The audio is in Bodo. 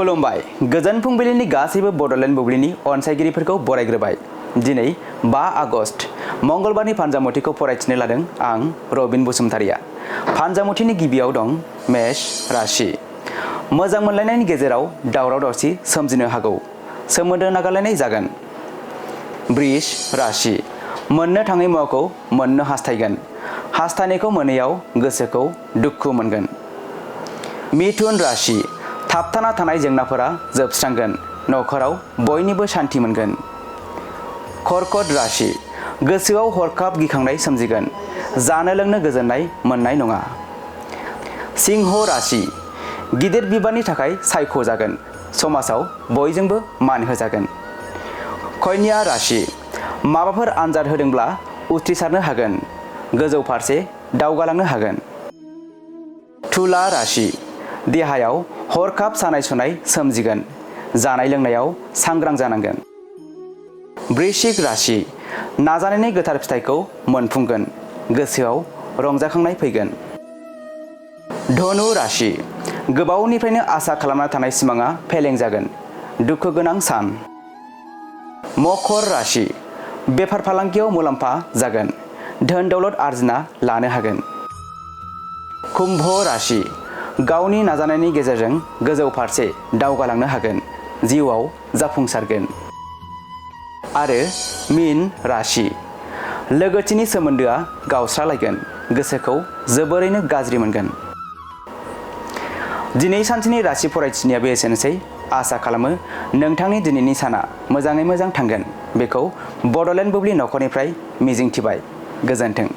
खुलुमबाय गोजोन फुंबिलिनि गासैबो बड'लेण्ड बुब्लिनि अनसायगिरिफोरखौ बरायग्रोबाय। दिनै 5 आगस्ट मंगलबारनि फानजामुथिखौ फरायथिनो लादों आं रबिन बसुमतारिया। फानजामुथिनि गिबियाव दं मेष राशि। मोजां मोनलायनायनि गेजेराव दावराव दावसि सोमजिनो हागौ, सोमोन्दो नागारलायनाय जागोन। वृष राशि। मोननो थाङै मुवाखौ मोननो हास्थायगोन, हास्थायनायखौ मोनैयाव गोसोखौ दुखु मोनगोन। मिथुन राशि। थाबथाना थानाय जेंनाफोरा जोबस्रांगोन, नखराव बयनिबो शान्ति मोनगोन। कर्कट राशि। गोसोआव हरखाब गिखांनाय सोमजिगोन, जानो लोंनो गोजोननाय मोननाय नङा। सिंह राशि। गिदिर बिबाननि थाखाय सायख'जागोन, समाजाव बयजोंबो मान होजागोन। कन्या राशि। माबाफोर आनजाद होदोंब्ला उथ्रिसारनो हागोन, गोजौ फारसे दावगालांनो हागोन। तुला राशि। देहायाव हरखाब सानाय सुनाय सोमजिगोन, जानाय लोंनायाव सांग्रां जानांगोन। वृश्चिक राशि। नाजानायनि गोथार फिथाइखौ मोनफुंगोन, गोसोआव रंजाखांनाय फैगोन। धनु राशि। गोबावनिफ्रायनो आसा खालामना थानाय सिमाङा फेलें जागोन, दुखु गोनां सान। मकर राशि। बेफार फालांगियाव मुलाम्फा जागोन, धोन दौलत आरजिना लानो हागोन। कुम्भ राशि। गावनि नाजानायनि गेजेरजों गोजौ फारसे दावगालांनो हागोन, जिउआव जाफुंसारगोन। आरो मीन राशि। लोगोथिनि सोमोन्दोआ गावस्रालायगोन, गोसोखौ जोबोरैनो गाज्रि मोनगोन। दिनै सानसेनि राशि फरायथिनायाबो एसेनोसै। आसा खालामो नोंथांनि दिनैनि साना मोजाङै मोजां थांगोन। बेखौ बड'लेण्ड बुब्लि नखरनिफ्राय मिजिंथिबाय। गोजोन्थों।